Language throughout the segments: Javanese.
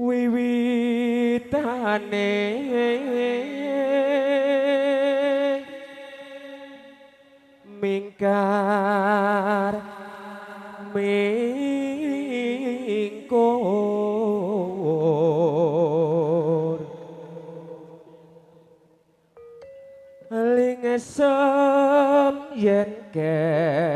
Wiwitane mingkar mingkur lingesem yen kemutan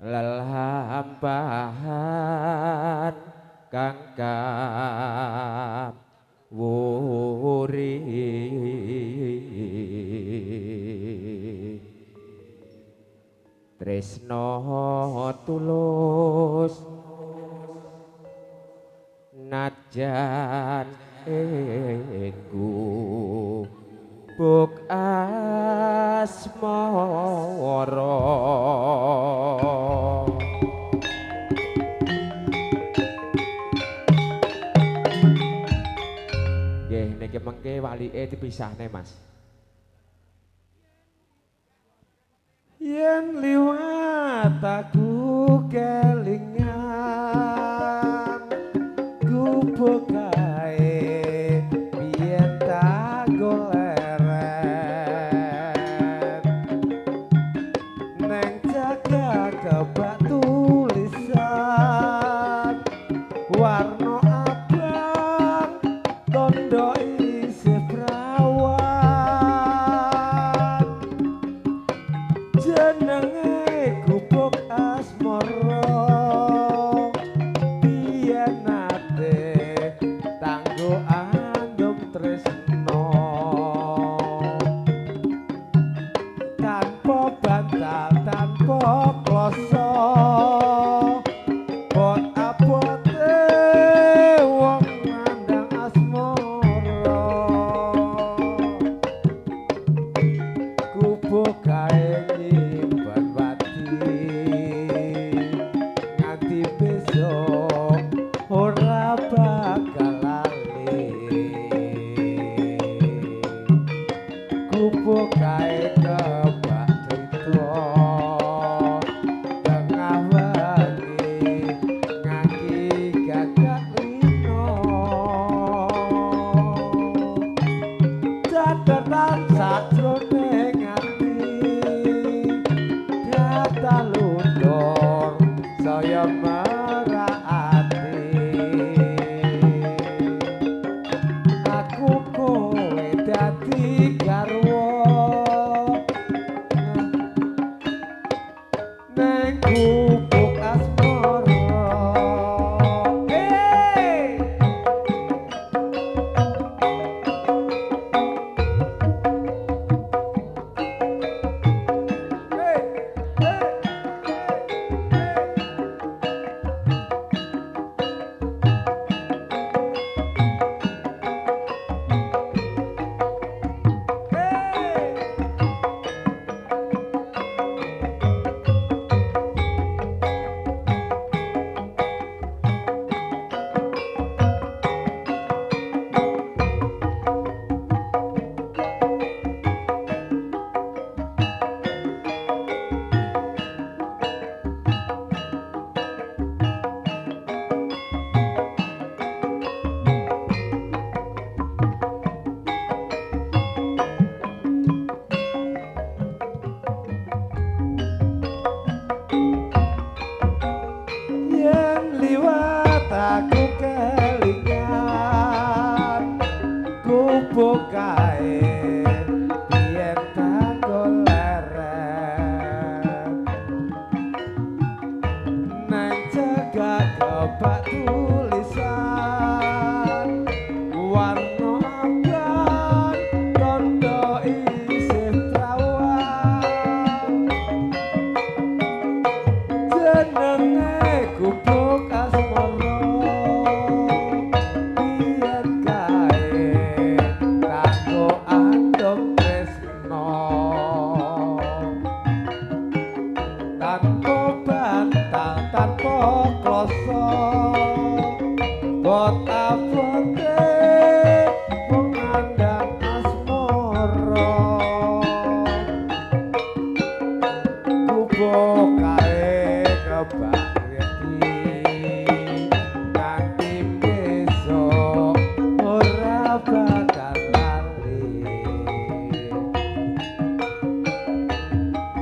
lelampahan kang kawuri tresno tulus najan ing gubuk asmara. Nggih niki mengke walike dipisahne Mas. Yen liwat aku kelingan gubuk kae biyen tak goleren neng jaga kebak tulisan warna abang tondo isih prawan jenenge gubuk asmara biyen nate tanggo andum tresno tanpa bantal tanpa kloso bot abote wong nandang asmara gubuk kae nyimpen wati nganti besok ora bakal lali gubuk kae kebak crita tengah wengi ngaki gagak rino catetan sajroning ati data luntur saya merak ati aku kowe dadi garwa neng gubuk asmara. Hey!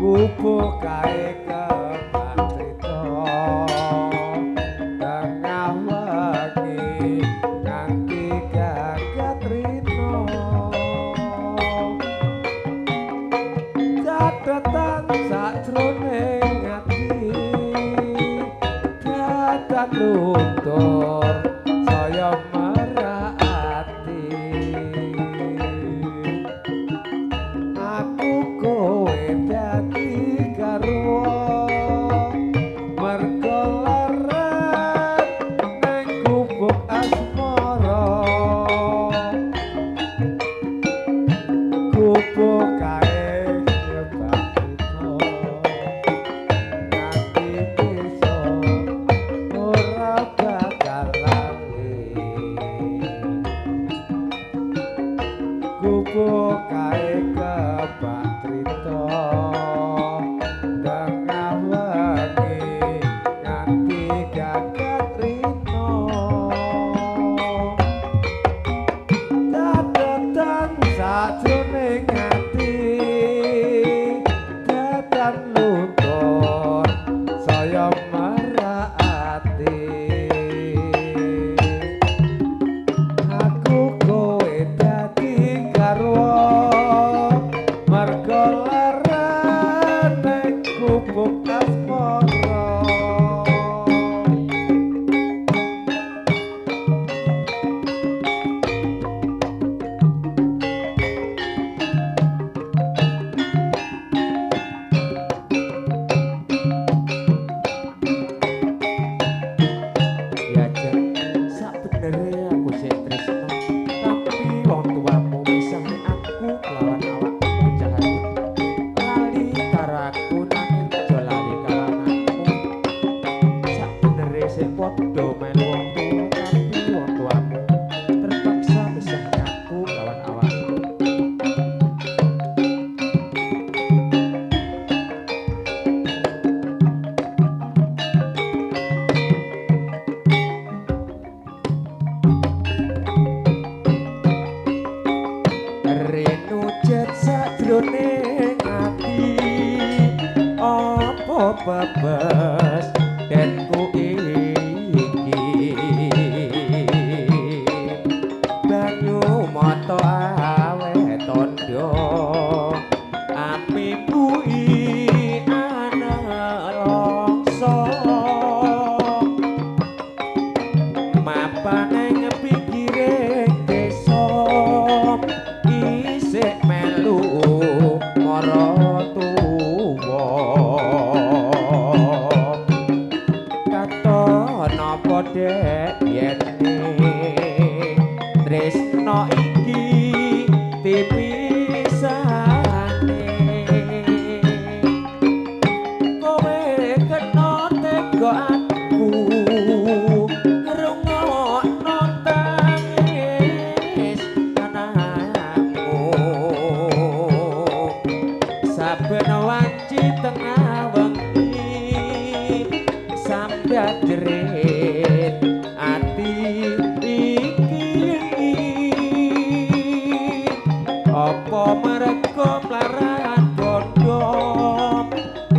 Gubuk kae kebak crita tengah wengi nganti gagat rina. Catetan sakjroning ati dadan luntur saya merak ati. Aku kowe dadi garwa mergo leren ning gubuk asmara. Gubuk kae kebak crita nganti besok ora bakal lali. Gubuk kae kebak crita tengah wengi nganti gagat rina. Catetan sakjroning ati dadan luntur saya merak ati. Aku kowe dadi garwa mergo leren ning gubuk asmara. Ya jeng, sakbenere aku sik tresno, tapi wong tuamu misahne aku kelawan awakmu Cahayu. Lali karo aku nanging aja lali karo anakmu. Sakbenere sik padha melu wong tuwa, tapi wong tuamu terpaksa misahne aku kelawan awakmu. Renujet sajroning ati apa bebas denku iki banyu mata awet tandha api bui ana longso mapaneng pinggire desa isih melu maratuwa. Katon apa dek yen tresno iki tipisane kowe kena tega aku rungokno tangis anakmu. Saben wanci tengah wengi sambat jerit ati iki apa mergo mlarat bondo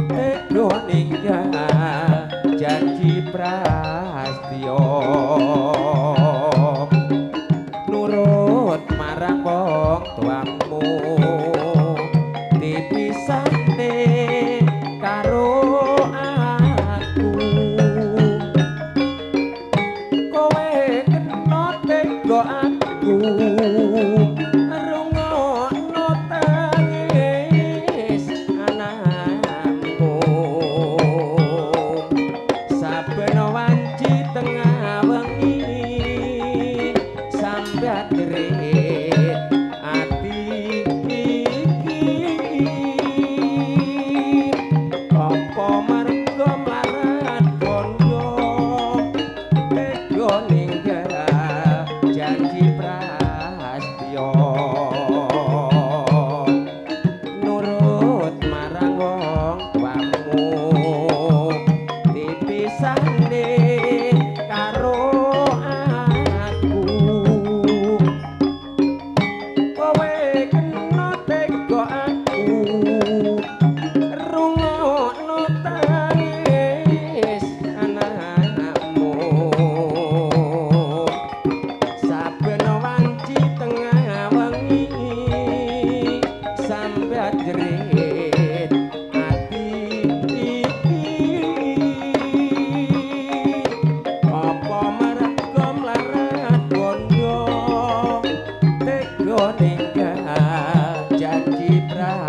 tega ninggal janji prasetyo nurut marang wong tuamu dipisahne karo aku. Kowe kena tega aku rungokno tangis jerit ati iki. Apa mergo mlarat bondo tega ninggal janji prajanji.